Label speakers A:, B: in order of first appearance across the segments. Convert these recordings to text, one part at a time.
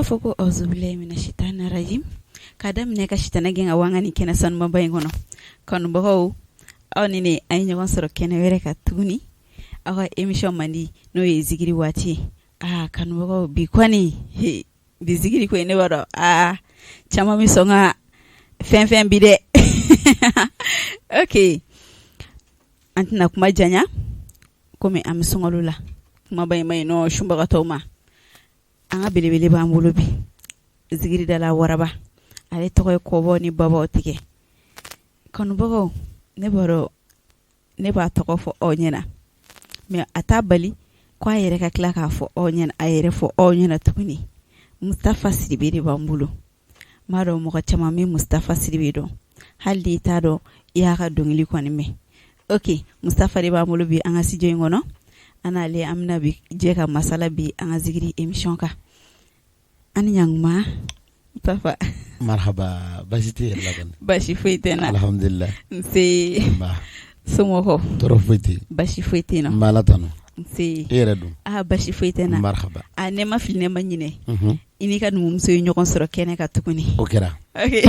A: fɔ ko auzubilahi mina shitani rajim, k'a daminɛ ka sitana gɛn ka bɔ an ka nin kɛnɛ sanumaba in kɔnɔ. Kanubagaw, aw ni ne, an ye ɲɔgɔn sɔrɔ kɛnɛ wɛrɛ kan tuguni, aw ka émission mandi, n'o ye zikiri waati ye. Aa kanubagaw, bi kɔni, he, bi zikiri ko in, ne b'a dɔn aa caman bɛ sɔn ka fɛn fɛn bi dɛ. Ok, an tɛna kuma janya komi an bɛ sunkalo la, kumaba in ma ɲi nɔ sunbagatɔw ma. An ka belebele b'an bolo bi, zikiridala waraba, ale tɔgɔ ye kɔbaw ni babaw tigɛ. Kanubagaw, ne b'a dɔn ne b'a tɔgɔ fɔ aw ɲɛna, mais a t'a bali ko a yɛrɛ ka tila k'a fɔ aw ɲɛna, a yɛrɛ fɔ aw ɲɛna tuguni. Mustafa Sidibe de b'an bolo. N b'a dɔn mɔgɔ caman bɛ Mustafa Sidibe dɔn, hali n'i t'a dɔn, i y'a ka dɔnkili kɔni mɛn. Ok, Mustafa de b'an bolo bi an ka studio in kɔnɔ. An n'ale, an bɛna bi jɛ ka masala bi an ka zikiri émission kan. An ni ɲankuma Mustafa.
B: Marhaba, basi tɛ yɛrɛ la kɔni?
A: Basi foyi tɛ n na.
B: Alhamdulillah.
A: Nse.
B: Nba.
A: Somɔgɔw?
B: Tɔɔrɔ foyi tɛ yen.
A: Basi foyi tɛ yen nɔ.
B: N bɛ Ala tanu.
A: Nse.
B: E yɛrɛ dun?
A: Aa basi foyi tɛ n na.
B: Marhaba.
A: A ne ma fili, ne ma ɲinɛ. I n'i ka numumuso ye ɲɔgɔn sɔrɔ kɛnɛ kan tuguni.
B: O kɛra.
A: Ok.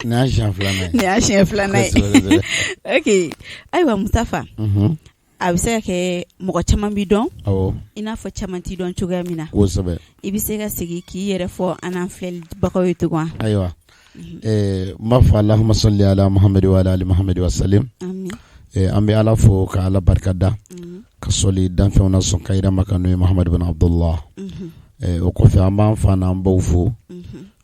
B: Nin y'a siɲɛ filanan ye.
A: Nin y'a siɲɛ filanan ye.
B: Kosɛbɛ.
A: Ok, ayiwa Mustafa. A bɛ se ka kɛ mɔgɔ caman b'i dɔn.
B: Awɔ.
A: I n'a fɔ caman t'i dɔn cogoya min na.
B: Kosɛbɛ.
A: I bɛ se ka segin k'i yɛrɛ fɔ an n'an filɛbagaw ye tugun wa?
B: Ayiwa, n b'a fɔ Allahumma salli ala Muhamadi wa ala ali Muhamadi wa salim.
A: Amin.
B: An bɛ Ala fo ka Ala barika da. Ka sɔli danfɛnw na sɔn ka yira ma kan n'o ye Muhamadu bin Abdullah. O kɔfɛ, an b'an fa n'an baw fo.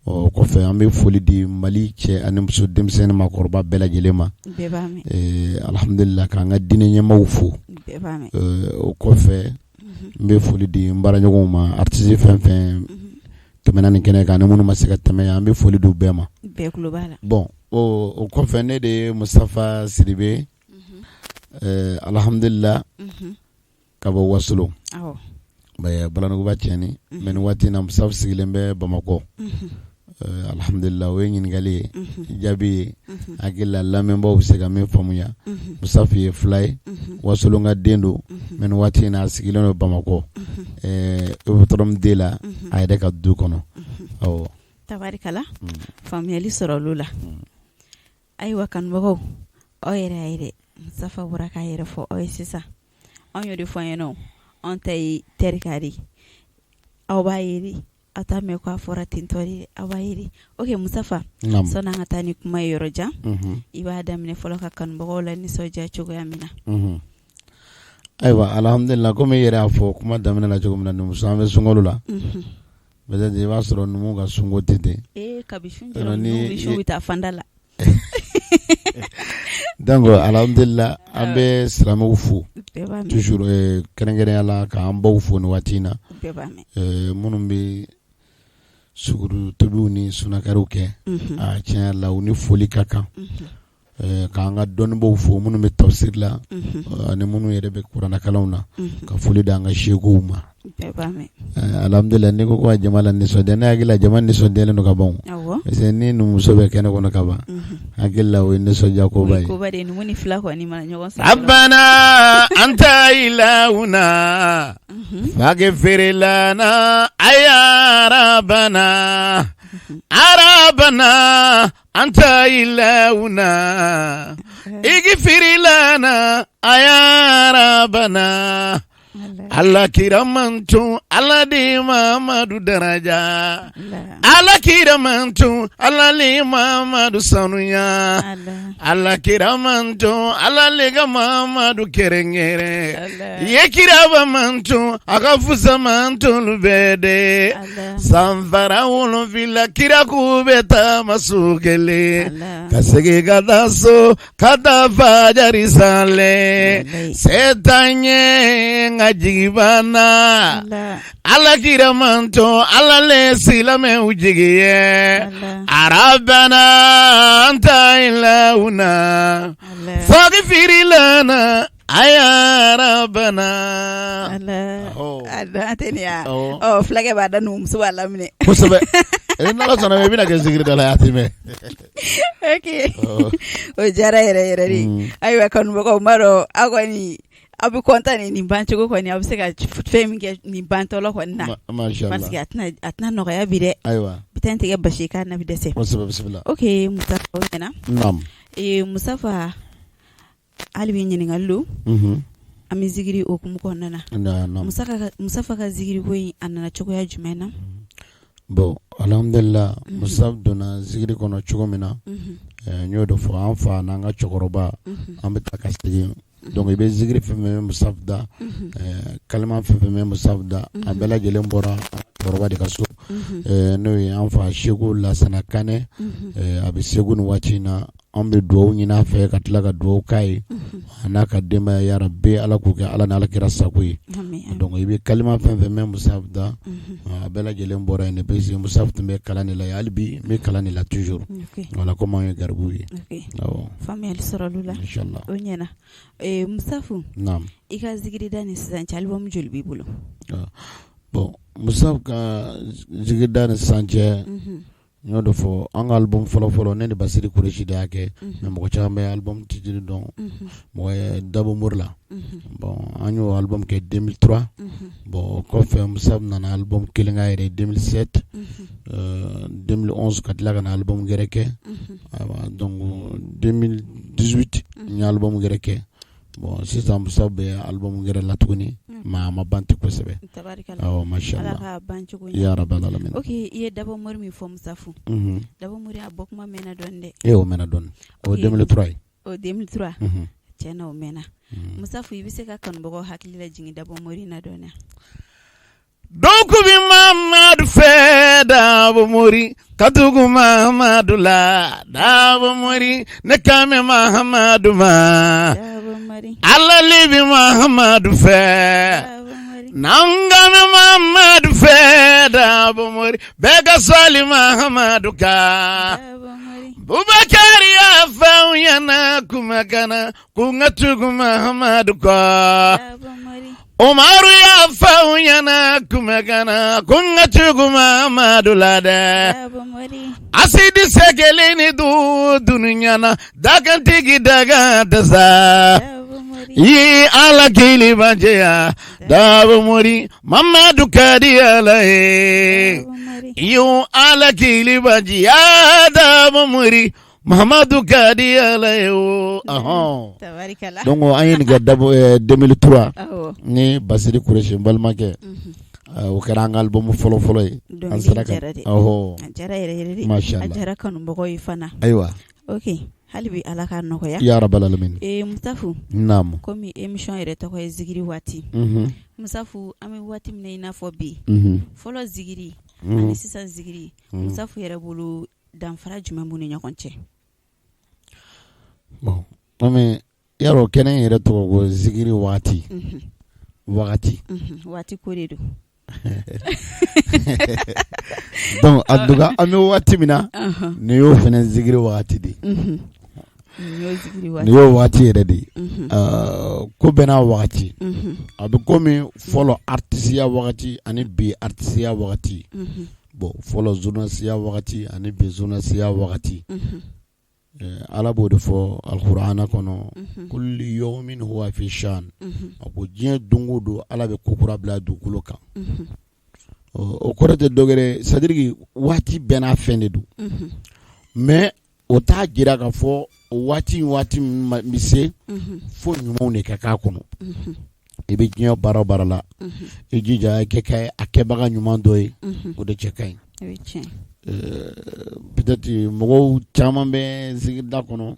B: O kɔfɛ, an bɛ foli di Mali cɛ ani muso, denmisɛnnin, maakɔrɔba bɛɛ lajɛlen ma.
A: Bɛɛ b'a mɛn.
B: Alhamdulillah, k'an ka diinɛ ɲɛmaaw fo.
A: Bɛɛ b'a mɛn.
B: O kɔfɛ, n bɛ foli di n baaraɲɔgɔnw ma, artiste fɛn fɛn tɛmɛna nin kɛnɛ kan ani minnu ma se ka tɛmɛ yan, an bɛ foli di u bɛɛ ma.
A: Bɛɛ tulo b'a la.
B: Bon, o kɔfɛ, ne de ye Mustafa Sidibe, alhamdulillah, ka bɔ Wasolon. Balanuguba cɛni, mais nin waati in na, Mustafa sigilen bɛ Bamakɔ. Alhamdulillah, o ye ɲininkali ye, jaabi ye. Hakili la, lamɛnbaaw bɛ se ka min faamuya, Mustafa ye fila ye, Wasolon ka den don, mais nin waati in na, a sigilen don Bamakɔ, Hippodrome D la, a yɛrɛ ka du kɔnɔ. Awɔ.
A: Tabarikala, faamuyali sɔrɔ olu la. Ayiwa kanubagaw, aw yɛrɛ y'a ye dɛ, Mustafa bɔra k'a yɛrɛ fɔ aw ye sisan. Anw y'o de fɔ an ɲɛna, anw ta ye terika de ye. Aw b'a ye de, aw t'a mɛn k'a fɔra tentɔ de, aw b'a ye de. Ok Mustafa, sani an ka taa ni kuma ye yɔrɔ jan, i b'a daminɛ fɔlɔ ka kanubagaw la nisɔndiya cogoya min na.
B: Ayiwa, alhamdulillah, komi i yɛrɛ y'a fɔ kuma daminɛ la cogo min na, numuso, an bɛ sunkalo la. Peut-être i b'a sɔrɔ numuw ka sunko tɛ ten.
A: Ee, kabi sun jɔra, numuw bɛ sun, bɛ taa fanda la.
B: Donc alhamdulillah, an bɛ silamɛw fo toujours, kɛrɛnkɛrɛnya la k'an baw fo nin waati in na, minnu bɛ suguru tobiw ni sunakariw kɛ. A tiɲɛ yɛrɛ la, u ni foli ka kan. K'an ka dɔnnibaw fo, minnu bɛ tafsiri la ani minnu yɛrɛ bɛ kuranɛkalanw na, ka foli di an ka sekow ma. Alhamdulillah, n'i ko ko ka jama la nisɔndiya, ne hakili la jama nisɔndiyalen don ka ban, parce que ni numuso bɛ kɛnɛ kɔnɔ ka ban, hakili la o ye nisɔndiya koba ye. Rabbana anta ilahuna faghfir lana aya rabbana arabana anta ilahuna ighfir lana aya rabbana. Ala kira mantɔn, Ala de Mamadu daraja, Ala kira mantɔn, Ala le Mamadu sanuya, Ala kira mantɔn, Ala le ka Mamadu kɛrɛnkɛrɛn ye, kiraba mantɔn, a ka fusa mantɔn bɛɛ de. Sanfara wolonfila, kira k'u bɛ taama su kelen ka segin ka taa so ka taa fajari salen, se t'an ye nka jigi b'an na. Ala kira mantɔn, Ala le silamɛw jigi ye. Arabana anta ilahuna faghfir lana aya rabbana.
A: Ala fulakɛ b'a da, muso b'a laminɛ.
B: Kosɛbɛ. N'Ala sɔnna, i bɛna kɛ zikiridala ye, a tɛ mɛn.
A: Ok, o diyara yɛrɛ yɛrɛ de. Ayiwa kanubagaw, n b'a dɔn aw kɔni Aw bɛ content nin bancogo kɔni, aw bɛ se ka fɛn min kɛ nin bantɔla kɔni na,
B: masha
A: parce que a tɛna nɔgɔya bi dɛ,
B: ayiwa,
A: bitɔn tigɛ basi k'a na bɛ dɛsɛ,
B: kosɛbɛ, bisimila,
A: ok Mustafa o ɲɛna,
B: naamu,
A: ee Mustafa hali bi ɲininkali don,
B: unhun,
A: an bɛ zikiri hukumu kɔnɔna
B: na,
A: Mustafa ka zikiri ko in a nana cogoya jumɛn na?
B: Bon alhamdulila Mustafa donna zikiri kɔnɔ cogo min na, n y'o de fɔ an fa n'an ka cɛkɔrɔba, an bɛ taa ka segin donc i bɛ zikiri fɛn fɛn mɛn Mustafa da, kalima fɛn fɛn mɛn Mustafa da, a bɛɛ lajɛlen bɔra cɛkɔrɔba de ka so, n'o ye an fa Seku Lasana Kanɛ, a bɛ Segu nin waati in na, an bɛ dugawu ɲini a fɛ ka tila ka dugawu k'a ye, a n'a ka denbaya yarabi Ala k'u kɛ Ala ni Ala kira sago ye, donc i bɛ kalima fɛn fɛn mɛn Mustafa da, a bɛɛ lajɛlen bɔra yen parce que Mustafa tun bɛ kalan de la hali bi n bɛ kalan de la toujours, voilà komi anw ye garibuw ye,
A: awɔ, faamuyali sɔrɔla o la,
B: inchallah
A: o ɲɛna Mustafa,
B: naamu,
A: i ka zikirida ni sisan cɛ album joli b'i bolo?
B: Bon Mustafa ka zikirida ni sisan cɛ n y'o de fɔ an ka album fɔlɔ-fɔlɔ ne ni Basiri Kuresi de y'a kɛ mais mɔgɔ caman bɛ album titre dɔn mɔgɔ ye Dabo Mori la bon an y'o album kɛ 2003 bon o kɔfɛ Mustafa nana album kelen k'a yɛrɛ 2007 2011 ka tila ka na album wɛrɛ kɛ ayiwa donc 2018 n ye album wɛrɛ kɛ bon sisan Mustafa bɛ album wɛrɛ la tuguni mais a ma ban ten kosɛbɛ awɔ masha
A: Allah
B: Ala
A: k'a ban cogo
B: ɲɛ ya rabbal alamin
A: ok i ye Dabo Mori min fɔ Mustafa Dabo Mori a bɔ kuma mɛnna dɔɔni dɛ
B: ee o mɛnna dɔɔni o ye 2003 ye
A: o 2003 tiɲɛ na o mɛnna Mustafa i bɛ se ka kanubagaw hakili lajigin Dabo Mori na dɔɔni
B: Dɔw kun bɛ Mamadu fɛ Dabo Mori ka tugu Mamadu la Dabo Mori ne kan bɛ Mamadu ma Ala le bɛ Mamadu fɛ n'an kan bɛ Mamadu fɛ Dabo Mori bɛɛ ka sali Mamadu kan Bubakari y'a fɔ anw ɲɛna kumakan na ko n ka tugu Mamadu kɔ. Umaru y'a fɔ anw ɲɛna kumakan na ko n ka tugu Mamadu la dɛ. Asidi sɛgɛlen ni du dunuya na dakantigi dakan tɛ sa. I Ala kelenbatigiya Dabo Mori Mamadu ka di Ala ye. Iyo Ala kelenbatigiya Dabo Mori Mamadu ka di Ala ye o ɔhɔn
A: tabarikala
B: donc an ye nin kɛ dabo 2003
A: awɔ
B: ni Basiri Kuresi n balimakɛ o kɛra an ka album fɔlɔ fɔlɔ ye an
A: dɔnkili
B: sera ka
A: diyara dɛ
B: ɔhɔ
A: a diyara yɛrɛ yɛrɛ de a
B: mashallah
A: diyara kanubagaw ye fana
B: ayiwa
A: ok hali bi Ala k'a nɔgɔya
B: ya rabbal alamin
A: ee Mustafa
B: naamu
A: komi émission yɛrɛ tɔgɔ ye zikiri waati Mustafa an bɛ waati min na i n'a fɔ bi fɔlɔ zikiri ani sisan zikiri Mustafa yɛrɛ bolo danfara jumɛn b'u ni ɲɔgɔn cɛ?
B: Bon komi yarɔ kɛnɛ in yɛrɛ tɔgɔ ko zikiri waati wagati
A: waati ko de don
B: donc en tout cas an bɛ waati min na nin y'o fana zikiri waati de ye nin y'o waati yɛrɛ de ye ko bɛɛ n'a wagati a bɛ komi fɔlɔ artisiya wagati ani bi artisiya wagati bon fɔlɔ journalisiya wagati ani bi journalisiya wagati ala b'o de fɔ alikuranɛ kɔnɔ kulli yawmin huwa fi shan a ko diɲɛ don o don ala bɛ ko kura bila dugukolo kan o kɔrɔ tɛ dɔwɛrɛ c'est à dire waati bɛɛ n'a fɛn de don mais o t'a jira k'a fɔ o waati waati min bɛ se fo ɲumanw de ka k'a kɔnɔ i bɛ diɲɛ baara o baara la i jija i ka kɛ a kɛbaga ɲuman dɔ ye o de cɛ ka ɲi peut-être mɔgɔw caman bɛ zikirida kɔnɔ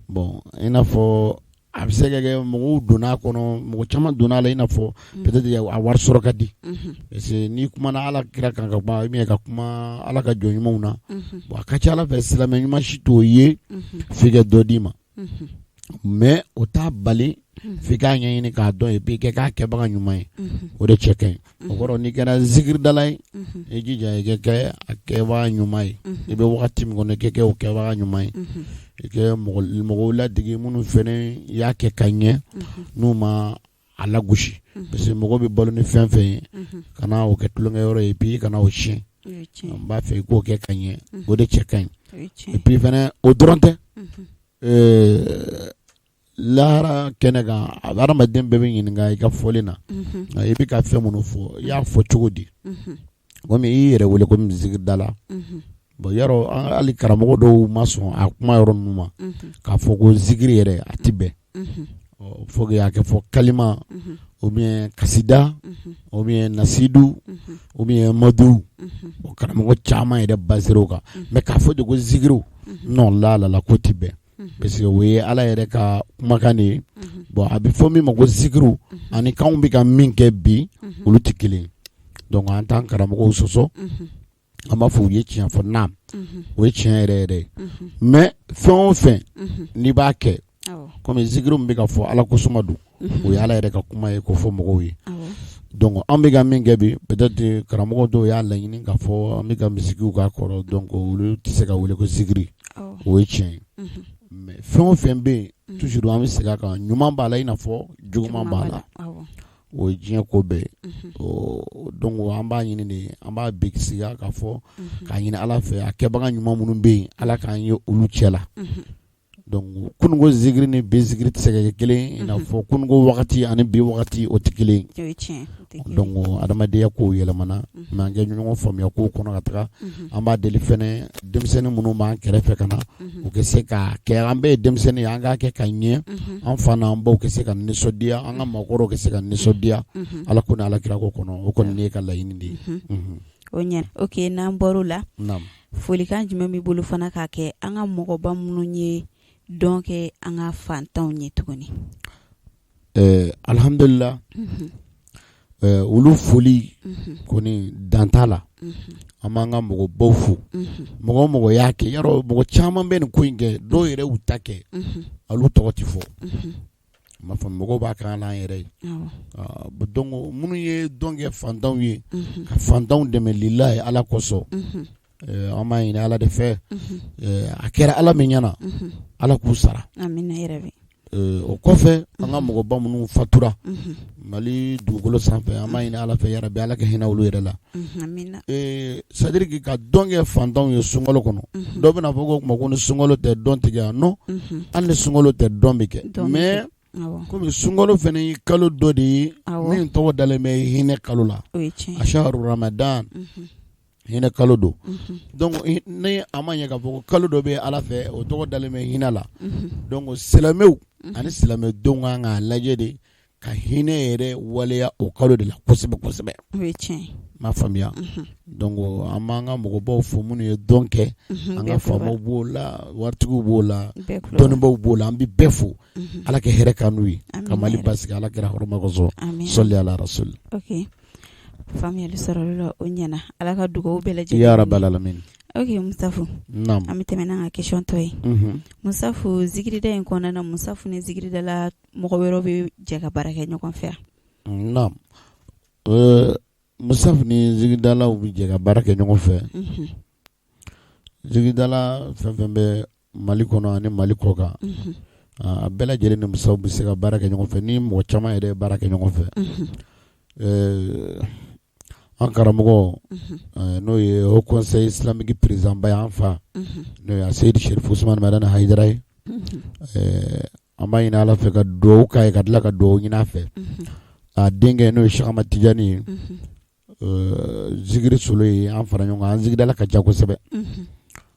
B: bon i n'a fɔ a bɛ se ka kɛ mɔgɔw donna a kɔnɔ mɔgɔ caman donna a la i n'a fɔ peut-être a wari sɔrɔ ka di parce que n'i kumana Ala kira kan ka kuma ou bien ka kuma Ala ka jɔn ɲumanw na bon a ka ca Ala fɛ silamɛ ɲuman si t'o ye f'i ka dɔ d'i ma mais o t'a bali f'i k'a ɲɛɲini k'a dɔn et puis i ka k'a kɛbaga ɲuman ye o de cɛ ka ɲi o kɔrɔ n'i kɛra zikiridala ye i jija i ka kɛ a kɛbaga ɲuman ye i bɛ wagati min kɔnɔ i ka kɛ o kɛbaga ɲuman ye i ka mɔgɔw ladege minnu fana y'a kɛ ka ɲɛ n'u ma a lagosi parce que mɔgɔ bɛ balo ni fɛn fɛn ye kana o kɛ tulonkɛyɔrɔ ye et puis kana o tiɲɛ n b'a fɛ i k'o kɛ ka ɲɛ o de cɛ ka ɲi et puis fana o dɔrɔn tɛ Lahara kɛnɛ kan, hadamaden bɛɛ bɛ ɲininka i ka fɔlen na, i bɛ ka fɛn minnu fɔ, i y'a fɔ cogo di? Komi i y'i yɛrɛ wele ko zikiridala, bon yɔrɔ hali karamɔgɔ dɔw ma sɔn a kuma yɔrɔ ninnu ma, k'a fɔ ko zikiri yɛrɛ a tɛ bɛn, faut que a kɛ fɔ kalima ou bien kasida ou bien nasidu ou bien madu. O karamɔgɔ caman yɛrɛ basé o kan, mais k'a fɔ de ko zikiriw, non, la la la, ko tɛ bɛn, parce que o ye Ala yɛrɛ ka kumakan de ye. Bon, a bɛ fɔ min ma ko zikiriw ani k'anw bɛ ka min kɛ bi, olu tɛ kelen. Donc an t'an karamɔgɔw sɔsɔ, an b'a fɔ u ye tiɲɛ fɔ, naam, o ye tiɲɛ yɛrɛ yɛrɛ ye. Mais fɛn o fɛn n'i b'a kɛ, komi zikiri min bɛ ka fɔ, Ala kosuma don, o ye Ala yɛrɛ ka kuma ye k'o fɔ mɔgɔw ye. Donc an bɛ ka min kɛ bi, peut-être karamɔgɔ dɔw y'a laɲini k'a fɔ an bɛ ka misikiw k'a kɔrɔ, donc olu tɛ se ka wele ko zikiri, o ye tiɲɛ ye. Mais fɛn o fɛn bɛ yen, toujours an bɛ segin a kan, ɲuman b'a la i n'a fɔ juguman b'a la, o ye diɲɛ ko bɛɛ ye. Donc an b'a ɲini de, an b'a bisigiya k'a fɔ k'a ɲini Ala fɛ, a kɛbaga ɲuman minnu bɛ yen, Ala k'an ye olu cɛ la. Donc kununko zikiri ni bi zikiri tɛ se ka kɛ kelen, i n'a fɔ kununko wagati ani bi wagati, o tɛ kelen. Donc adamadenya kow yɛlɛmana, mais an kɛ ɲɔgɔn faamuya kow kɔnɔ ka taga. An b'a deli fɛnɛ, denmisɛnnin minnu b'an kɛrɛfɛ ka na, u ka se ka kɛ, an bɛɛ ye denmisɛnnin ye, an k'a kɛ ka ɲɛ, an fa n'an baw ka se ka nisɔndiya, an ka maakɔrɔw ka se ka nisɔndiya, Ala ko ni Ala kira ko kɔnɔ. O kɔni ye ka laɲini de ye.
A: O ɲɛ, ok. N'an bɔr'o la, folikan jumɛn b'i bolo fana k'a kɛ an ka mɔgɔba minnu ye dɔn kɛ an ka fantanw ye tuguni?
B: Alihamdulila, olu foli kɔni dan t'a la. An b'an ka mɔgɔbaw fo, mɔgɔ o mɔgɔ y'a kɛ. Yarɔ, mɔgɔ caman bɛ nin ko in kɛ, dɔw yɛrɛ y'u ta kɛ, olu tɔgɔ tɛ fɔ. N b'a fɔ mɔgɔw b'a kɛ an yɛrɛ ye. Donc minnu ye dɔn kɛ fantanw ye, ka fantanw dɛmɛ lilahi, Ala kosɔn, an b'a ɲini Ala de fɛ, a kɛra Ala min ɲɛna, Ala k'u sara. O kɔfɛ, an ka mɔgɔba minnu fatura Mali dugukolo sanfɛ, an b'a ɲini Ala fɛ, yarabi Ala ka hinɛ olu yɛrɛ la. C'est-à-dire ka dɔn kɛ fantanw ye sunkalo kɔnɔ, dɔw bɛna fɔ ko tuma ko ni sunkalo tɛ dɔn tɛ kɛ. Non, hali ni sunkalo tɛ, dɔn bɛ kɛ, mais komi sunkalo fana ye kalo dɔ de ye min tɔgɔ dalen bɛ hinɛ kalo la, a ramadan, hinɛ kalo don. Donc ni a ma ɲɛ k'a fɔ ko kalo dɔ bɛ Ala fɛ, o tɔgɔ dalen bɛ hinɛ la, donc silamɛw ani silamɛdenw kan k'a lajɛ de ka hinɛ yɛrɛ waleya o kalo de la kosɛbɛ kosɛbɛ. M'a faamuya? Donc an b'an ka mɔgɔbaw fo minnu ye dɔn kɛ, an ka faamaw b'o la, waritigiw b'o la, dɔnnibaw b'o la, an bɛ bɛɛ fo. Ala ka hɛrɛ k'an n'u ye, ka Mali basigi Ala kira hɔrɔma kosɔn, sɔli ala rasuli.
A: Faamuyali sɔrɔla la, o ɲɛna. Ala ka dugawu bɛɛ lajɛlen.
B: Ya rabal alamin.
A: Ok Musafu,
B: naam,
A: an bɛ tɛmɛ n'an ka question tɔ ye. Musafu, zikirida in kɔnɔna na, Musafu ni zikiridala mɔgɔ wɛrɛw bɛ jɛ ka baara kɛ ɲɔgɔn fɛ?
B: Naam, Musafu ni zikiridalaw bɛ jɛ ka baara kɛ ɲɔgɔn fɛ. Zikiridala fɛn fɛn bɛ Mali kɔnɔ ani Mali kɔ kan, a bɛɛ lajɛlen ni Musafu bɛ se ka baara kɛ ɲɔgɔn fɛ, ni mɔgɔ caman yɛrɛ ye baara kɛ ɲɔgɔn fɛ. An karamɔgɔ, n'o ye Haut Conseil islamique président ba ye, an fa, n'o ye Seyidi Sherif Usumani Madani Hayidara ye, an b'a ɲini Ala fɛ ka dugawu k'a ye, ka tila ka dugawu ɲini a fɛ. A denkɛ, n'o ye Cheikh Ahmad Tijani ye, zikiri solo ye an fara ɲɔgɔn kan, an zikiridala ka ca kosɛbɛ.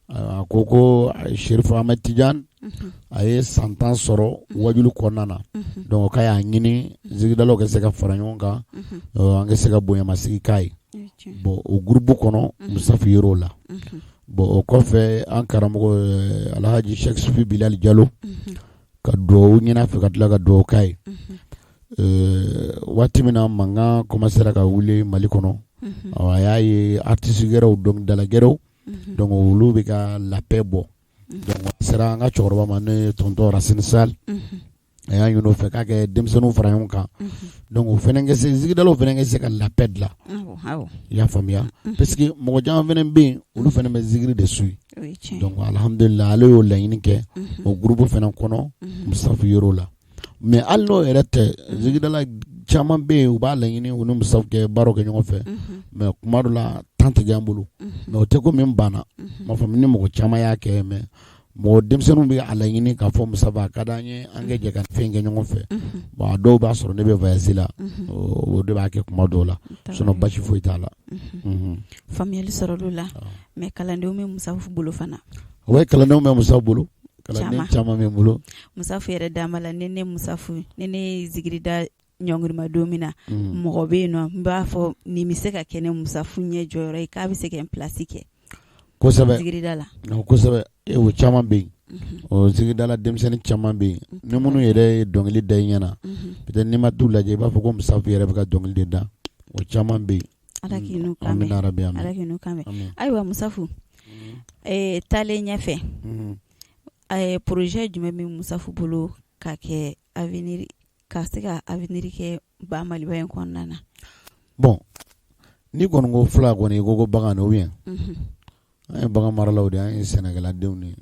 B: A ko ko Sherif Ahmad Tijani a ye san 10 sɔrɔ wajulu kɔnɔna na, donc k'a y'a ɲini zikiridalaw ka se ka fara ɲɔgɔn kan, an ka se ka bonyamasigi k'a ye. Bon, o groupe kɔnɔ, Musafu yer'o la. Bon, o kɔfɛ, an karamɔgɔ Alhaji Cheikh Sufi Bilal Jalo, ka dugawu ɲini a fɛ, ka tila ka dugawu k'a ye. Waati min na mankan commencera ka wuli Mali kɔnɔ, a y'a ye artiste gɛrɛw, dɔnkilidala gɛrɛw, donc olu bɛ ka la paix bɔ. Donc a sera an ka cɛkɔrɔba ma, n'o ye tonton Racine Sall, a y'a ɲini o fɛ k'a kɛ denmisɛnninw fara ɲɔgɔn kan, donc o fana ka se, zikiridalaw fana ka se ka la paix dilan. I y'a faamuya? Parce que mɔgɔ caman fana bɛ yen, olu fana bɛ zikiri de suit. Donc alhamdulillah, ale y'o laɲini kɛ, o groupe fana kɔnɔ, Musafu yer'o la. Mais hali n'o yɛrɛ tɛ, zikiridala caman bɛ yen, u b'a laɲini u ni Musafu kɛ baaraw kɛ ɲɔgɔn fɛ, mais kuma dɔ la temps tɛ an bolo. Mais o tɛ ko min banna, m'a faamu, ni mɔgɔ caman y'a kɛ, mais Mɔgɔ denmisɛnninw bɛ a laɲini k'a fɔ Musafu a ka di an ye an ka jɛ ka fɛn kɛ ɲɔgɔn fɛ bon a dɔw b'a sɔrɔ ne bɛ voyage la o de b'a kɛ kuma dɔw la sinon basi foyi t'a la.
A: Faamuyali sɔrɔla o la mais kalandenw bɛ Musafu bolo fana.
B: Oui kalandenw bɛ Musafu bolo kalanden caman bɛ n bolo.
A: Musafu yɛrɛ dama la ni ne Musafu ni ne ye zikiri da ɲɔngirima don min na mɔgɔ bɛ yen nɔ n b'a fɔ nin bɛ se ka kɛ ne Musafu ɲɛ jɔyɔrɔ ye k'a bɛ se ka n place kɛ.
B: Kosɛbɛ zikirida la kosɛbɛ o caman bɛ yen o zikiridala denmisɛnnin caman bɛ yen ni minnu yɛrɛ ye dɔnkili da i ɲɛna peut-être n'i ma t'u lajɛ i b'a fɔ ko Musafu yɛrɛ bɛ ka dɔnkili de da o caman bɛ yen.
A: Ala k'i n'u kan mɛn Ala k'i n'u kan mɛn ayiwa Musafu taalen ɲɛfɛ projet jumɛn bɛ Musafu bolo ka kɛ avenir ka se ka avenir kɛ ba Maliba in kɔnɔna na.
B: Bon n'i kɔni ko fula kɔni i ko ko bagan ou bien an ye bagan maralaw de ye an ye sɛnɛkɛladenw de ye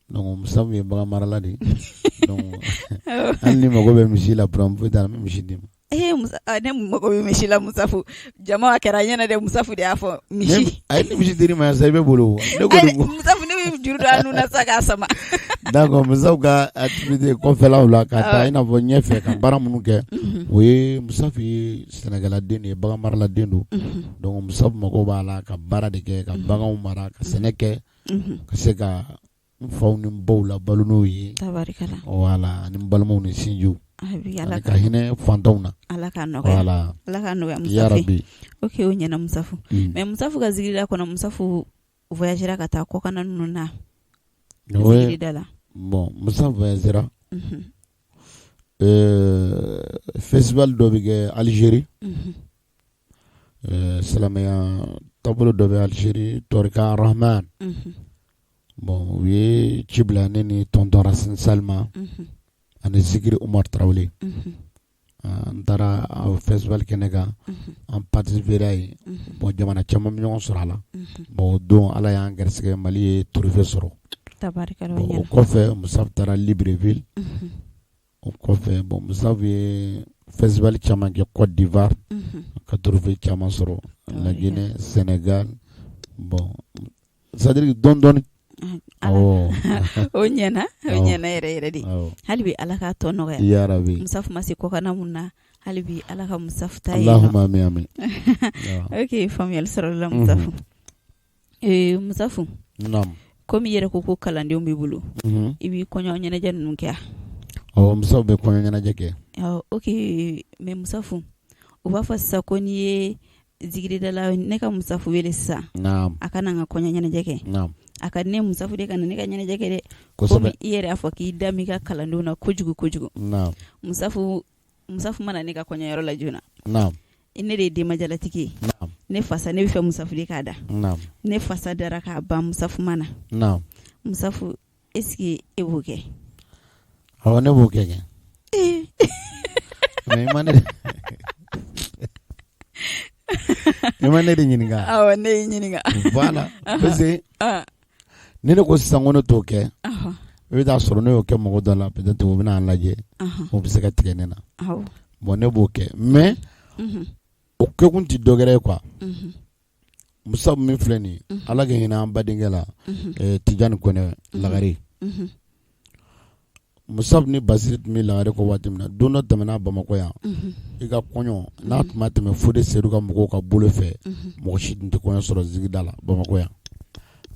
B: donc Musafu ye bagan marala de ye donc hali n'i mago bɛ misi la problème foyi t'a la n bɛ misi d'i ma.
A: Ee ne mago bɛ misi la Musafu jama kɛra ɲɛna dɛ Musafu de y'a fɔ misi.
B: Ayi ni misi dir'i ma yan sa i bɛ boli o.
A: Ne ko Musafu ne bɛ juru don a nun na sa k'a sama.
B: D'accord Musafu ka activité kɔfɛlaw la ka taa i n'a fɔ ɲɛfɛ ka baara minnu kɛ o ye Musafu ye sɛnɛkɛladen de ye bagan maraladen don donc Musafu mago b'a la ka baara de kɛ ka baganw mara ka sɛnɛ kɛ ka se ka n faw ni n baw labalo n'o ye voilà ani n balimaw ni sinjiw ani ka hinɛ fantanw na
A: Ala k'a nɔgɔya voilà Ala k'a nɔgɔya Musafu yarabi ok o ɲɛna Musafu mais Musafu ka zikirida kɔnɔ Musafu voyagera ka taa kɔkanna ninnu na zikirida la
B: bon Musafu voyagera festival dɔ bɛ kɛ Algérie silamɛya taabolo dɔ bɛ Algérie Torika Rahman bon u ye ci bila ne ni tonton Racine Sall ma ani Zikiri Umar Tarawele an taara festival kɛnɛ kan an participera yen bon jamana caman bɛ ɲɔgɔn sɔrɔ a la bon o don Ala y'an garisɛgɛ Mali ye trophée sɔrɔ bon o kɔfɛ Musafu taara Libreville o kɔfɛ bon Musafu ye festival caman kɛ Côte d'Ivoire ka trophée caman sɔrɔ La Guinée Sénégal bon c'est à dire dɔɔni dɔɔni
A: o ɲɛna o ɲɛna yɛrɛ yɛrɛ de hali bi Ala k'a tɔ nɔgɔya
B: yarabi
A: Musafu ma se kɔkanna mun na hali bi Ala ka Musafu ta
B: yen Allahumma amin amin
A: ok faamuyali sɔrɔla Musafu Musafu komi i yɛrɛ ko ko kalandenw b'i bolo i b'i kɔɲɔ ɲɛnajɛ ninnu kɛ
B: wa Musafu bɛ kɔɲɔ ɲɛnajɛ kɛ
A: ok mais Musafu u b'a fɔ sisan ko n'i ye zikiridala ne ka Musafu wele sisan a ka na n ka kɔɲɔ ɲɛnajɛ kɛ a ka di ne Musafu de ka na ne ka ɲɛnajɛ kɛ dɛ komi i yɛrɛ y'a fɔ k'i da m'i ka kalandenw na kojugu kojugu Musafu Musafu ma na ne ka kɔɲɔyɔrɔ la joona ne de ye denbajalatigi ye ne fasa ne bɛ fɛ Musafu de k'a da ne fasa dara k'a ban Musafu ma na Musafu est-ce que e b'o kɛ
B: awɔ ne b'o kɛ kɛ mais i ma ne de ɲininka
A: awɔ ne y'i ɲininka
B: voilà parce que ni ne ko sisan ko ne t'o kɛ i bɛ taa sɔrɔ ne y'o kɛ mɔgɔ dɔ la peut-être o bɛna lajɛ o bɛ se ka tigɛ ne na bon ne b'o kɛ mais o kɛkun tɛ dɔ wɛrɛ ye quoi Musafu min filɛ nin ye Ala ka hinɛ an badenkɛ la Tijani Kɔnɛ Lagare Musafu ni Basiri tun bɛ Lagare kɔ waati min na don dɔ tɛmɛna Bamakɔ yan i ka kɔɲɔ n'a tun ma tɛmɛ Fode Sedu ka mɔgɔw ka bolo fɛ mɔgɔ si tun tɛ kɔɲɔ sɔrɔ zikirida la Bamakɔ yan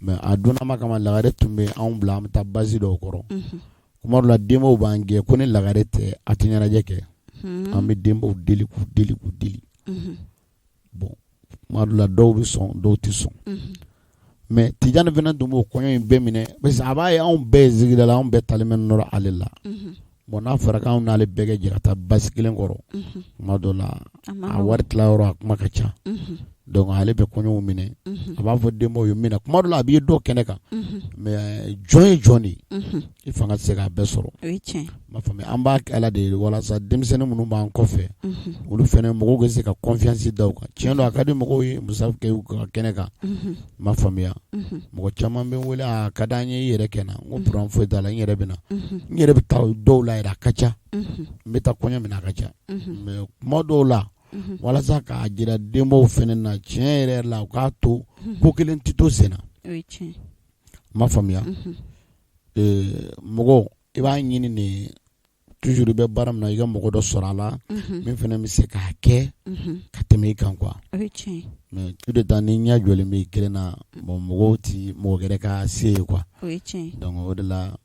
B: mais a donnama kama Lagare tun bɛ anw bila an bɛ taa basi dɔw kɔrɔ kuma dɔ la denbaw b'an gɛn ko ni Lagare tɛ a tɛ ɲɛnajɛ kɛ an bɛ denbaw deli k'u deli k'u deli bon kuma dɔ la dɔw bɛ sɔn dɔw tɛ sɔn mais Tijani fana tun b'o kɔɲɔ in bɛɛ minɛ parce que a b'a ye anw bɛɛ ye zikirida la anw bɛɛ talen bɛ nɔrɔ ale la bon n'a fɔra k'anw n'ale bɛɛ kɛ jɛ ka taa basi kelen kɔrɔ kuma dɔ la a wari tilayɔrɔ a kuma ka ca donc ale bɛ kɔɲɔw minɛ a b'a fɔ denbaw ye minɛ kuma dɔ la a b'i dɔw kɛnɛ kan mais jɔn ye jɔn de ye i fanga tɛ se k'a bɛɛ sɔrɔ m'a faamuya an b'a kɛ ala de ye walasa denmisɛnnin minnu b'an kɔfɛ olu fana mɔgɔw ka se ka confiance da u kan tiɲɛ don a ka di mɔgɔw ye Musafu kɛ u ka kɛnɛ kan m'a faamuya mɔgɔ caman bɛ n wele a ka d'an ye i yɛrɛ kɛ na n ko problème foyi t'a la n yɛrɛ bɛ na n yɛrɛ bɛ taa dɔw la yɛrɛ a ka ca n bɛ taa kɔɲɔ min na a ka ca mais kuma dɔw la walasa k'a jira denbaw fana na tiɲɛ yɛrɛ la u k'a to ko kelen tɛ to sen na m'a faamuya. Mɔgɔ i b'a ɲini de toujours i bɛ baara min na i ka mɔgɔ dɔ sɔrɔ a la min fana bɛ se k'a kɛ ka tɛmɛ i kan quoi. Mais tout de temps ni ɲɛ jɔlen bɛ i kelen na, bon, mɔgɔw tɛ mɔgɔ wɛrɛ ka se ye quoi. Donc o de la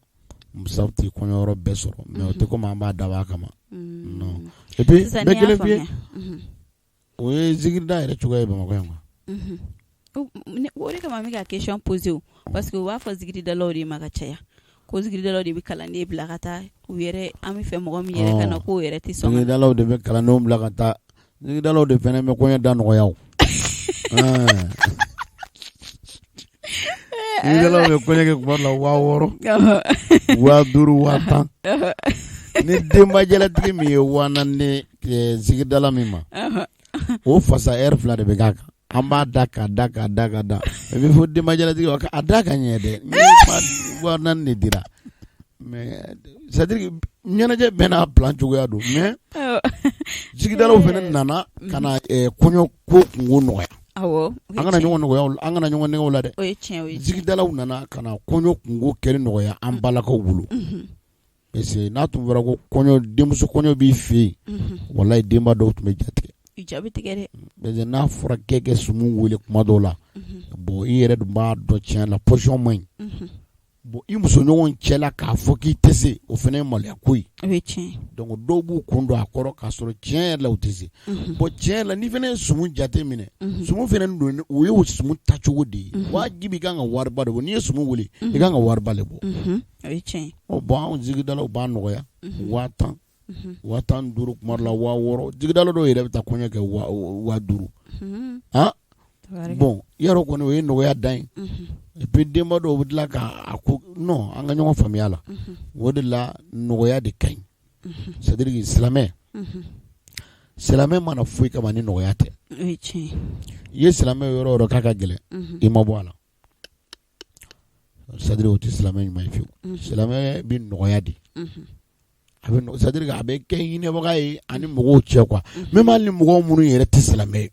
B: Musa tɛ kɔɲɔyɔrɔ bɛɛ sɔrɔ, mais o tɛ komi an b'a dabɔ a kama, non. Et puis n bɛ kelen f'i ye, o ye zikirida yɛrɛ cogoya ye Bamakɔ yan quoi.
A: O de kama n bɛ ka question poser o, parce que u b'a fɔ zikiridalaw de ma ka caya ko zikiridalaw de bɛ kalanden bila ka taa u yɛrɛ, an bɛ fɛ mɔgɔ min yɛrɛ ka na k'o yɛrɛ tɛ sɔn.
B: Zikiridalaw de bɛ kalandenw bila ka taa, zikiridalaw de fana bɛ kɔɲɔ da nɔgɔya o. Zikiridalaw bɛ kɔɲɔ kɛ tuma dɔ la 6000, 5000, 10,000. Ni denbajɛlatigi min ye 4000 di zikiridala min ma, o fasa heure 2 de bɛ k'a kan. An b'a da ka da ka da ka da, i bɛ fɔ denbajɛlatigi a da ka ɲɛ dɛ, 4000 de dira. Mais c'est à dire ɲɛnajɛ bɛɛ n'a plan cogoya don, mais zikiridalaw fana nana ka na kɔɲɔ ko kunko nɔgɔya. An kana ɲɔgɔn nɔgɔya, an kana ɲɔgɔn nɛgɛn o la dɛ. Zikiridalaw nana ka na kɔɲɔ kunko kɛli nɔgɔya an balakaw bolo. Parce que n'a tun fɔra ko kɔɲɔ, denmuso kɔɲɔ b'i fɛ yen, walayi denba dɔw tun bɛ jatigɛ. Parce que n'a fɔra k'e ka sumu wele kuma dɔw la, bon, i yɛrɛ dun b'a dɔn tiɲɛ la position man ɲi. Bon, i musoɲɔgɔn cɛla k'a fɔ k'i tɛ se, o fana ye maloya ko ye. Donc dɔw b'u kun don a kɔrɔ k'a sɔrɔ tiɲɛ yɛrɛ la u tɛ se. Bon, tiɲɛ la, n'i fana ye sumu jate minɛ, sumu fana don, o ye o sumu tacogo de ye. Wajibi i kan ka wariba de bɔ. N'i ye sumu wele, i kan ka wariba de bɔ. Bon, anw zikiridalaw b'a nɔgɔya 10,000, 15,000, kuma dɔ la 6000. Zikidala dɔw yɛrɛ bɛ taa kɔɲɔ kɛ 5000. Ah bon, yɔrɔ kɔni o ye nɔgɔya dan ye. Et puis denba dɔw bɛ tila k'a ko non, an ka ɲɔgɔn faamuya la. O de la nɔgɔya de ka ɲi. C'est à dire silamɛ, silamɛ mana foyi kama ni nɔgɔya tɛ. I ye silamɛ yɔrɔ o yɔrɔ k'a ka gɛlɛn, i ma bɔ a la, c'est à dire o tɛ silamɛ ɲuman ye fiyewu. Silamɛ bɛ nɔgɔya de, a bɛ, c'est à dire a bɛ kɛ hinɛbaga ye ani mɔgɔw cɛ quoi. Même hali ni mɔgɔw minnu yɛrɛ tɛ silamɛ ye,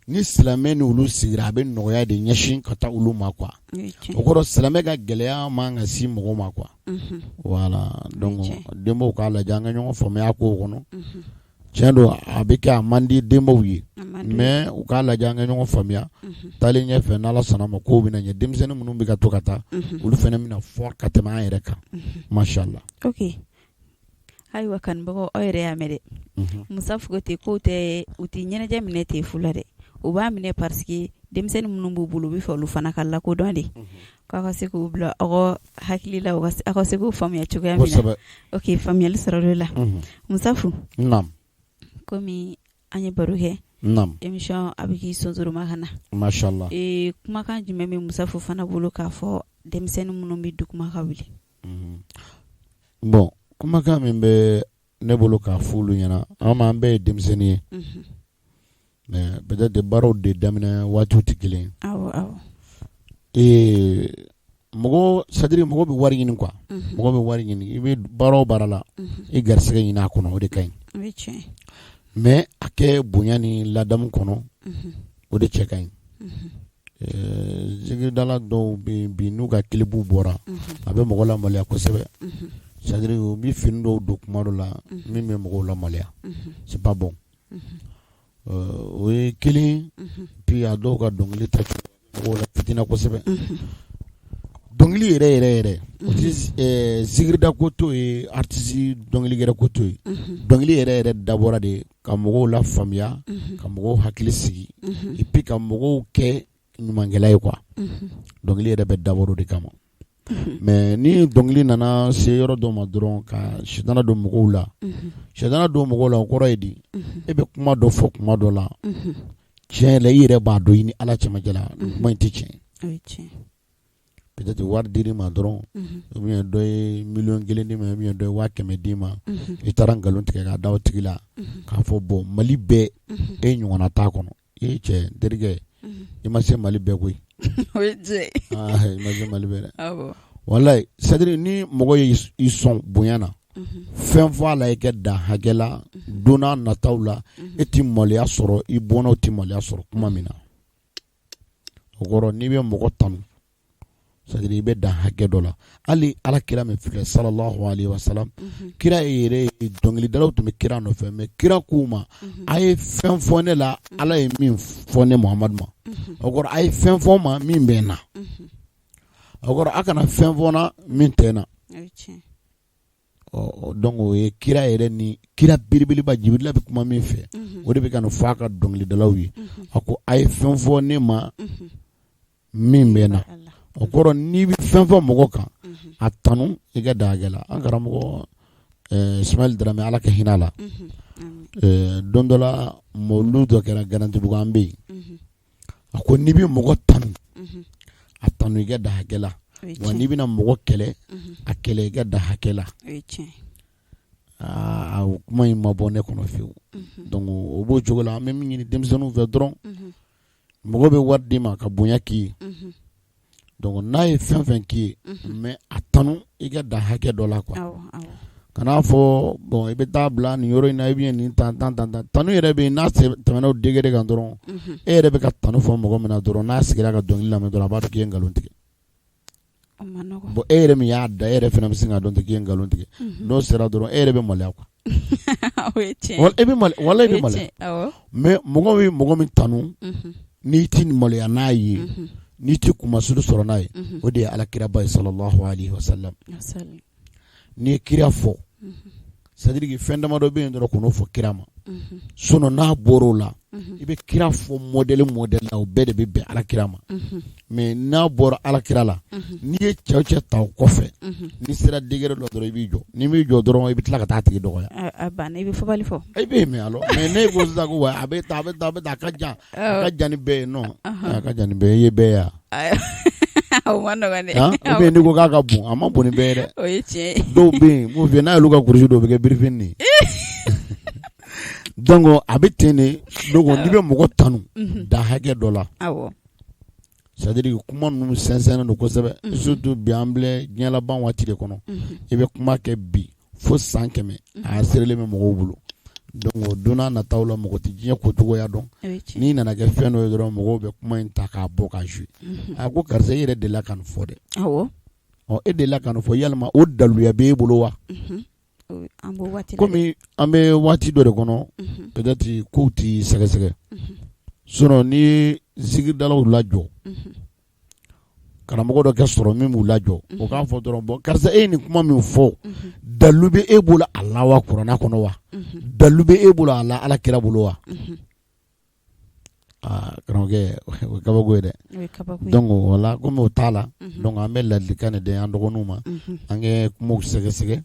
B: ni silamɛ ni olu sigira, a bɛ nɔgɔya de ɲɛsin ka taa olu ma quoi. O kɔrɔ, silamɛ ka gɛlɛya man ka si mɔgɔw ma quoi. Voilà, donc denbaw k'a lajɛ, an ka ɲɔgɔn faamuya kow kɔnɔ. Tiɲɛ don, a bɛ kɛ, a man di denbaw ye, mais u k'a lajɛ, an ka ɲɔgɔn faamuya. Taalen ɲɛfɛ, n'Ala sɔnna ma, kow bɛna ɲɛ. Denmisɛnnin minnu bɛ ka to ka taa, olu fana bɛna fort ka tɛmɛ an yɛrɛ kan, mashallah.
A: Ok, ayiwa kanubagaw, aw yɛrɛ y'a mɛn dɛ. Musa Fokote k'o tɛ, u tɛ ɲɛnajɛ minɛ ten fu la dɛ, u b'a minɛ parce que denmisɛnnin minnu b'u bolo, u bɛ fɛ olu fana ka lakodɔn de, k'aw ka se k'u bila aw ka hakili la, aw ka se k'u faamuya cogoya min na. Ok, faamuyali sɔrɔla o la. Musafu, komi an ye baro kɛ, émission a bɛ k'i sonsoroma ka na.
B: Mashallah.
A: Kumakan jumɛn bɛ Musafu fana bolo k'a fɔ denmisɛnnin minnu bɛ duguma ka wuli?
B: Bon, kumakan min bɛ ne bolo k'a fɔ olu ɲɛna, an bɛɛ ye denmisɛnnin ye, mais peut-être baaraw de daminɛ waatiw tɛ kelen ye. Mɔgɔ, c'est à dire mɔgɔ bɛ wari ɲini quoi, mɔgɔ bɛ wari ɲini. I bɛ baara o baara la, i garisɛgɛ ɲini a kɔnɔ, o de ka ɲi. Mais a kɛ bonya ni ladamu kɔnɔ, o de cɛ ka ɲi. Zikiridala dɔw bɛ bi, n'u ka clip bɔra, a bɛ mɔgɔ lamaloya kosɛbɛ. C'est à dire u bɛ fini dɔw don kuma dɔ la min bɛ mɔgɔw lamaloya, c'est pas bon. O ye kelen. Puis a dɔw ka dɔnkili ta mɔgɔw la fitina kosɛbɛ. Dɔnkili yɛrɛ yɛrɛ yɛrɛ, o tɛ zikirida ko t'o ye, artiste dɔnkilikɛla ko t'o ye. Dɔnkili yɛrɛ yɛrɛ dabɔra de ka mɔgɔw la faamuya, ka mɔgɔw hakili sigi, et puis ka mɔgɔw kɛ ɲumankɛla ye quoi. Dɔnkili yɛrɛ bɛ dabɔ o de kama. Mais ni dɔnkili nana se yɔrɔ dɔ ma dɔrɔn, ka sitana don mɔgɔw la, sitana don mɔgɔw la, o kɔrɔ ye di? E bɛ kuma dɔ fɔ kuma dɔ la, tiɲɛ la, i yɛrɛ b'a dɔn i ni Ala cɛmancɛ la, kuma in tɛ tiɲɛ. Peut-être wari dir'i ma dɔrɔn, ou bien dɔ ye 1,000,000 d'i ma, ou bien dɔ ye 100,000 d'i ma, i taara nkalon tigɛ k'a da o tigi la, k'a fɔ bon, Mali bɛɛ e ɲɔgɔnna t'a kɔnɔ. E cɛ, n terikɛ, i ma se Mali bɛɛ koyi. I ma se Mali bɛɛ dɛ, walayi. C'est à dire ni mɔgɔ ye i sɔn bonya na, fɛn fɔ a la, i kɛ dan hakɛ la. Don n'a nataw la, e tɛ maloya sɔrɔ, i bɔnnaw tɛ maloya sɔrɔ kuma min na. O kɔrɔ, n'i bɛ mɔgɔ tanu C'est-à-dire i bɛ dan hakɛ dɔ la hali ala kira min filɛ sallallahu alayhi wa sallam kira yɛrɛ dɔnkilidalaw tun bɛ kira nɔfɛ mais kira k'u ma a ye fɛn fɔ ne la ala ye min fɔ ne Muhamadu ma o kɔrɔ a ye fɛn fɔ n ma min bɛ n na o kɔrɔ a kana fɛn fɔ n na min tɛ n na ɔ donc o ye kira yɛrɛ ni kira belebeleba Jibirila bɛ kuma min fɛ o de bɛ ka nin fɔ a ka dɔnkilidalaw ye a ko a ye fɛn fɔ ne ma min bɛ n na o kɔrɔ n'i bɛ fɛn fɔ mɔgɔ kan a tanu i ka dan hakɛ la an karamɔgɔ Ismaël Dramé ala ka hinɛ a la don dɔ la mawulu dɔ kɛra Garantibugu an bɛ yen a ko n'i bɛ mɔgɔ tanu a tanu i ka dan hakɛ la wa n'i bɛna mɔgɔ kɛlɛ a kɛlɛ i ka dan hakɛ la aa o kuma in ma bɔ ne kɔnɔ fiyewu donc o b'o cogo la an bɛ min ɲini denmisɛnninw fɛ dɔrɔn mɔgɔ bɛ wari d'i ma ka bonya k'i ye donc n'a ye fɛn fɛn k'i ye mais a tanu i ka dan hakɛ dɔ la quoi kan'a fɔ bon i bɛ taa bila nin yɔrɔ in na i bɛ nin tan tan tan tan tanu yɛrɛ bɛ yen n'a tɛmɛna o degré kan dɔrɔn e yɛrɛ bɛ ka tanu fɔ mɔgɔ min na dɔrɔn n'a sigira ka dɔnkili lamɛn dɔrɔn a b'a dɔn k'i ye nkalon tigɛ bon e yɛrɛ min y'a da e yɛrɛ fana bɛ sin k'a dɔn k'i ye nkalon tigɛ n'o sera dɔrɔn e yɛrɛ bɛ maloya quoi e bɛ wala i bɛ maloya mais mɔgɔ bɛ mɔgɔ min tanu n'i tɛ maloya n'a ye n'i tɛ kunmasuli sɔrɔ n'a ye o de ye ala kiraba ye sallallahu alayhi wa sallam n'i ye kira fɔ c'est-à-dire que fɛn damadɔ bɛ yen dɔrɔn kan'o fɔ kira ma sinon n'a bɔra o la i bɛ kira fɔ modèle modèle la o bɛɛ de bɛ bɛn ala kira ma mais n'a bɔra ala kira la n'i ye cɛ o cɛ ta o kɔfɛ n'i sera degré dɔ dɔrɔn i b'i jɔ n'i m'i jɔ dɔrɔn i bɛ tila ka taa tigi dɔgɔya
A: a banna i bɛ fɔbali fɔ
B: i bɛ yen mais alors mais ne ko sisan ko wa a bɛ tan a bɛ tan a bɛ tan a ka jan a ka jan ni bɛɛ ye non a ka jan ni bɛɛ ye i ye bɛɛ ye wa
A: o ma nɔgɔn dɛ
B: ou bien n'i ko k'a ka bon a ma bon ni bɛɛ ye dɛ
A: o ye tiɲɛ ye
B: dɔw bɛ yen n b'o f'i ye n'a y'olu ka kurusi don o bɛ kɛ birifini de ye donc a bɛ ten de donc n'i bɛ mɔgɔ tanu dan hakɛ dɔ la
A: awɔ
B: c'est à dire kuma ninnu sɛnsɛnnen don kosɛbɛ surtout bi an filɛ diɲɛ laban waati de kɔnɔ i bɛ kuma kɛ bi fo san 100 a sirilen bɛ mɔgɔw bolo donc o don n'a nataw la mɔgɔ tɛ diɲɛ ko cogoya dɔn n'i nana kɛ fɛn dɔ ye dɔrɔn mɔgɔw bɛ kuma in ta k'a bɔ k'a jouer a ko karisa e yɛrɛ delila ka nin fɔ dɛ ɔ e delila ka nin fɔ yalima o daluya b'e bolo wa komi an bɛ waati dɔ de kɔnɔ peut-être kow tɛ sɛgɛsɛgɛ sinon n'i ye zikiridalaw lajɔ karamɔgɔ dɔ kɛ sɔrɔ min b'u lajɔ o k'a fɔ dɔrɔn bon karisa e ye nin kuma min fɔ dalu bɛ e bolo a la wa kuranɛ kɔnɔ wa dalu bɛ e bolo a la ala kira bolo wa aa karamɔgɔkɛ o ye kabako ye dɛ donc voilà komi o t'a la donc an bɛ ladilikan de di an dɔgɔninw ma an kɛ kumaw sɛgɛsɛgɛ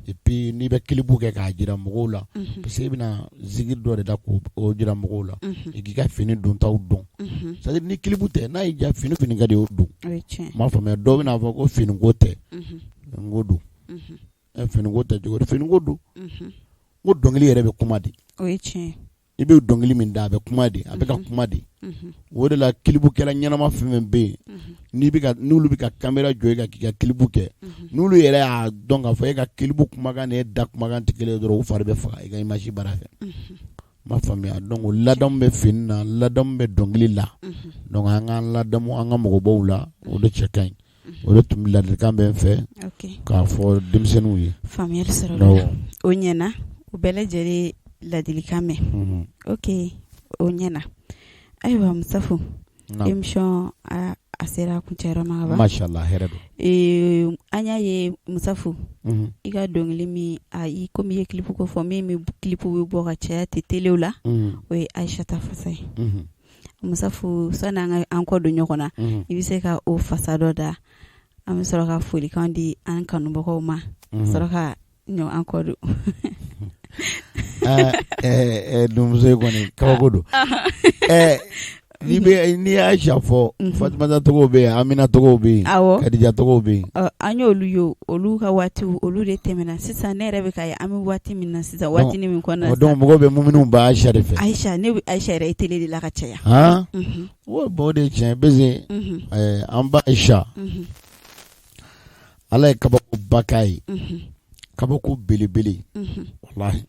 B: et puis n'i bɛ clip kɛ k'a jira mɔgɔw la parce que i bɛna zikiri dɔ de da k'o jira mɔgɔw la i k'i ka fini dontaw dɔn c'est à dire ni clip tɛ n'a y'i diya fini fini ka di o don n m'a faamuya dɔw bɛn'a fɔ ko finiko tɛ n ko don finiko tɛ cogo di finiko don n ko dɔnkili yɛrɛ bɛ kuma de i bɛ dɔnkili min da a bɛ kuma de a bɛ ka kuma de o de la clipukɛla ɲɛnama fɛn fɛn bɛ yen n'olu bɛ ka caméra jɔ i kan k'i ka clip kɛ n'olu yɛrɛ y'a dɔn k'a fɔ e ka clip kumakan ni e da kumakan tɛ kelen ye dɔrɔn u fari bɛ faga i ka image baara fɛ n m'a faamuya donc ladamu bɛ fini na ladamu bɛ dɔnkili la donc an k'an ladamu an ka mɔgɔbaw la o de cɛ ka ɲi o de tun bɛ ladilikan bɛ n fɛ k'a fɔ denmisɛnninw ye
A: faamuyali sɔrɔla o ɲɛna u bɛɛ lajɛlen ladilikan mɛn ok o ɲɛna ayiwa Musafu émission a sera a kuncɛyɔrɔ ma ka ban
B: mashallah hɛrɛ
A: don an y'a ye Musafu i ka dɔnkili min i komi i ye clip ko fɔ min bɛ clip bɛ bɔ ka caya tɛ telew la o ye Ayisata Fasa ye Musafu sani an ka an kɔ don ɲɔgɔn na i bɛ se ka o fasa dɔ da an bɛ sɔrɔ ka folikan di an kanubagaw ma sɔrɔ ka an kɔ don
B: denmuso in kɔni kabako don n'i bɛ n'i y'Ayisa fɔ Fatumata tɔgɔw bɛ yen Amina tɔgɔw bɛ yen Kadija tɔgɔw bɛ yen
A: an y'olu ye olu ka waati olu de tɛmɛna sisan ne yɛrɛ bɛ ka ye an bɛ waati min na sisan waati min kɔnɔ
B: donc mɔgɔw bɛ muminw bɛ Ayisa de fɛ
A: Ayisa ne bɛ Ayisa yɛrɛ ye télé de la ka caya
B: o bon o de ye tiɲɛ parce an ba Ayisa Ala ye kabakoba k'a ye kabako belebele walahi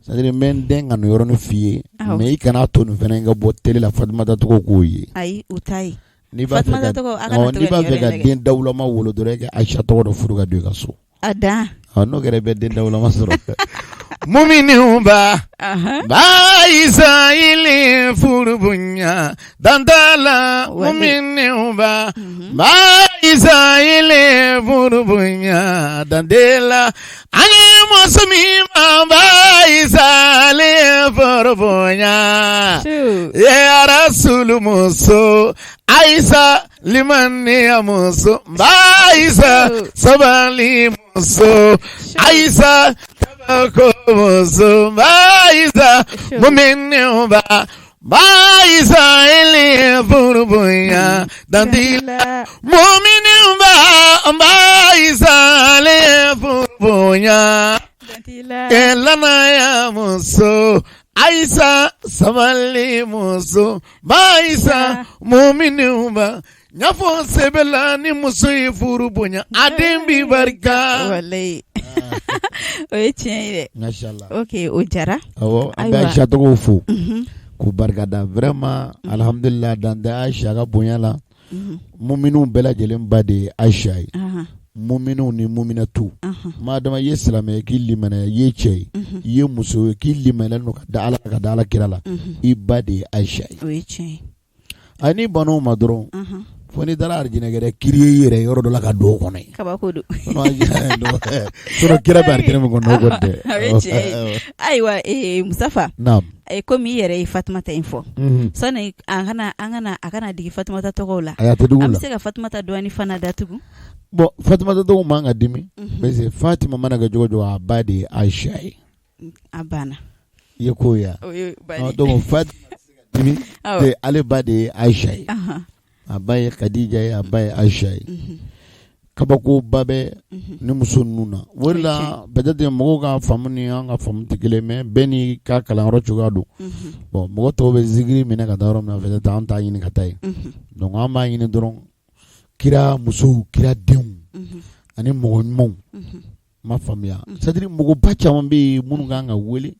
B: c'est à dire n bɛ n den ka nin yɔrɔnin f'i ye mais i kan'a to nin fana ka bɔ télé la Fatumata tɔgɔw k'o ye
A: ayi u t'a ye
B: N'i b'a fɛ ka den dawulama wolo dɔrɔn i ka Ayisa tɔgɔ dɔ furu ka don i ka so.
A: A dan.
B: N'o kɛra i bɛ den dawulama sɔrɔ. Mumini ba ba Ayisa ile furu bonya dan t'a la mumini ba ba Ayisa ile furu bonya dan t'a la ani muso min ma ba Ayisa ale furu bonya ya Rasulu muso Ayisa limaniya muso ba Ayisa sabali muso Ayisa kabako muso ba Ayisa mumini ba ba Ayisa ile furu bonya dan t'a la mumini ba ba Ayisa ale furu bonya lanaya muso Ayisa sabali muso ba Ayisa mumini ba n y'a fɔ sɛbɛ la ni muso ye furu bonya a den bi barika
A: o ye tiɲɛ ye dɛ ok o diyara
B: an bɛ Ayisa tɔgɔw fo k'u barikada vraiment alihamudulila dan tɛ Ayisa ka bonya la muminw bɛɛ lajɛlen ba de ye Ayisa ye muminw ni muminatu maa dama i ye silamɛ ye k'i limaniya i ye cɛ ye i ye muso ye k'i limaniya ka da Ala ka da Ala kira la i ba de ye Ayisa ye a n'i ban'o ma dɔrɔn fo n'i taara arijinɛ yɛrɛ kiri i yɛrɛ yɔrɔ dɔ la ka don o kɔnɔ yen
A: kabako don
B: sinon kira bɛ arijinɛ min kɔnɔ o kɔni tɛ
A: ayiwa Mustafa komi i yɛrɛ ye Fatumata in fɔ sani an kana a kana digi Fatumata tɔgɔw la an bɛ se ka Fatumata dɔɔni fana datugu
B: bon Fatumata tɔgɔw man ka dimi parce que Fatima mana kɛ cogo o cogo a ba de ye Ayisa ye
A: a banna
B: i ye ko ye donc Fatima dimi ale ba de ye Ayisa ye a ba ye Kadija ye a ba ye Ayisa ye kabakoba bɛ ni muso ninnu na o de la peut-être mɔgɔw ka faamu ni an ka faamu tɛ kelen mais bɛɛ n'i ka kalanyɔrɔ cogoya don bon mɔgɔ tɔw bɛ zikiri minɛ ka taa yɔrɔ min na peut-être an t'a ɲini ka taa yen donc an b'a ɲini dɔrɔn kira musow kira denw ani mɔgɔ ɲumanw ma faamuya c'est à dire mɔgɔba caman bɛ yen minnu kan ka wele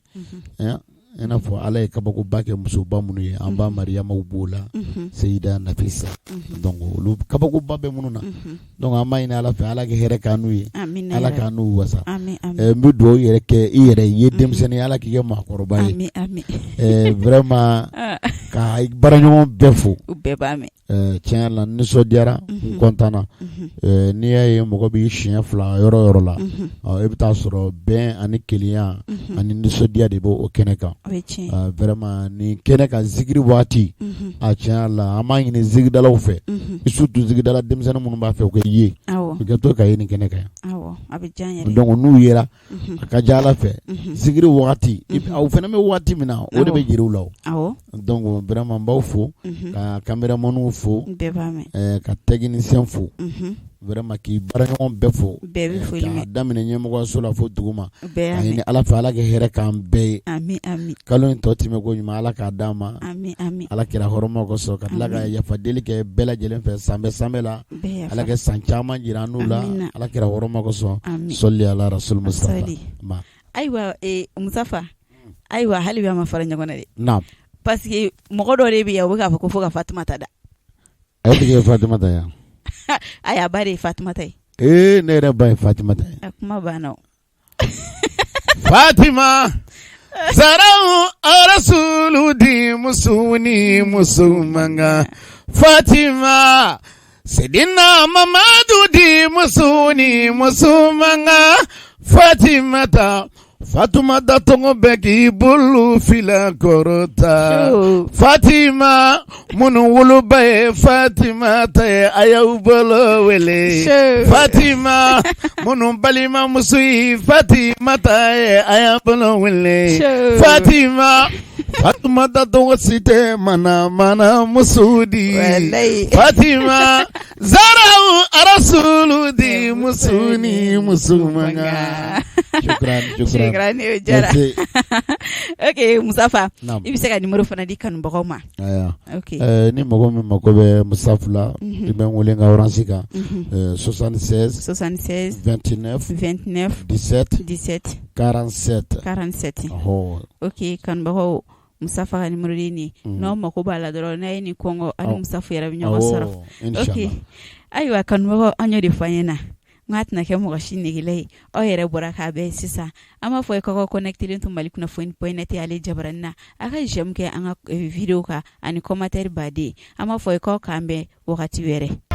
B: i n'a fɔ Ala ye kabakoba kɛ musoba minnu ye an ba Mariyamaw b'o la Seyida Nafisa donc olu kabakoba bɛ minnu na donc an b'a ɲini Ala fɛ Ala ka hɛrɛ k'an n'u ye Ala k'an n'u wasa n bɛ dugawu yɛrɛ kɛ i yɛrɛ i ye denmisɛnnin ye Ala k'i kɛ maakɔrɔba ye vraiment ka baaraɲɔgɔn bɛɛ fo
A: u bɛɛ b'a mɛn
B: Tiɲɛ la nisɔndiyara n kɔntanna n'i y'a ye mɔgɔ b'i siɲɛ fila yɔrɔ yɔrɔ la e bɛ taa sɔrɔ bɛn ani kelenya ani nisɔndiya de b'o kɛnɛ kan vraiment nin kɛnɛ kan zikiri waati a tiɲɛ la an b'a ɲini zikiridalaw fɛ surtout zikiridala denmisɛnnin minnu b'a fɛ u ka ye u ka to ka ye nin kɛnɛ kan yan donc n'u yera a ka ca Ala fɛ zikiri waati aw fana bɛ waati min na o de bɛ jira u la donc vraiment n b'aw fo ka caméramanw fo ka technicien fo vraiment k'i baaraɲɔgɔn bɛɛ fo k'a daminɛ ɲɛmɔgɔso la fo duguma k'a ɲini Ala fɛ Ala ka hɛrɛ k'an bɛɛ ye kalo in tɔ tɛmɛ ko ɲuman Ala k'a d'an ma Ala kira hɔrɔma kosɔn ka tila ka yafa deli kɛ bɛɛ lajɛlen fɛ sanbɛɛ sanbɛɛ la Ala ka san caman jira an n'u la Ala kira hɔrɔma kosɔn sɔli ala rasul mustafa
A: ayiwa Mustafa ayiwa hali bi an ma fara ɲɔgɔn na dɛ parce que mɔgɔ dɔ de bɛ yan u bɛ k'a fɔ ko fo ka Fatumata da
B: a ye Fatumata yan
A: ayi a ba de ye Fatumata ye
B: ee ne yɛrɛ ba ye Fatumata ye
A: a kuma banna
B: Fatima Zarawu Rasulu di muso ni muso mankan Fatima Sedina Mamadu di muso ni muso mankan Fatimata Fatumata tɔgɔ bɛ k'i bolo fila kɔrɔta Fatima minnu woloba ye Fatimata ye a y'aw bolo wele Fatima minnu balimamuso ye Fatimata ye a y'a bolo wele Fatima Fatumata tɔgɔ si tɛ mana mana muso di Fatima Zarawu Rasulu di muso ni muso mankan
A: ok Mustafa i bɛ se ka numéro fana di kanubagaw ma
B: ni mɔgɔ min mako bɛ Mustafa la i bɛ n wele n ka orange kan 76 76 29 29 17 17. 47.
A: 47. Ok, kanubagaw, Mustafa ka numéro de nin n'aw mako b'a la dɔrɔn n'a ye nin kɔngɔ ani Mustafa yɛrɛ bɛ ɲɔgɔn sɔrɔ. Ok, ayiwa kanubagaw, an y'o de fɔ an ɲɛna n k'a tɛna kɛ mɔgɔ si negela ye, aw yɛrɛ bɔra k'a bɛɛ sisan. An b'a fɔ ye k'aw ka connecté to Mali kunnafoni point net ale jabaranin na, a ka j'aime kɛ an ka vidéo kan ani commentaire baden. An b'a fɔ ye k'aw k'an bɛn wagati wɛrɛ.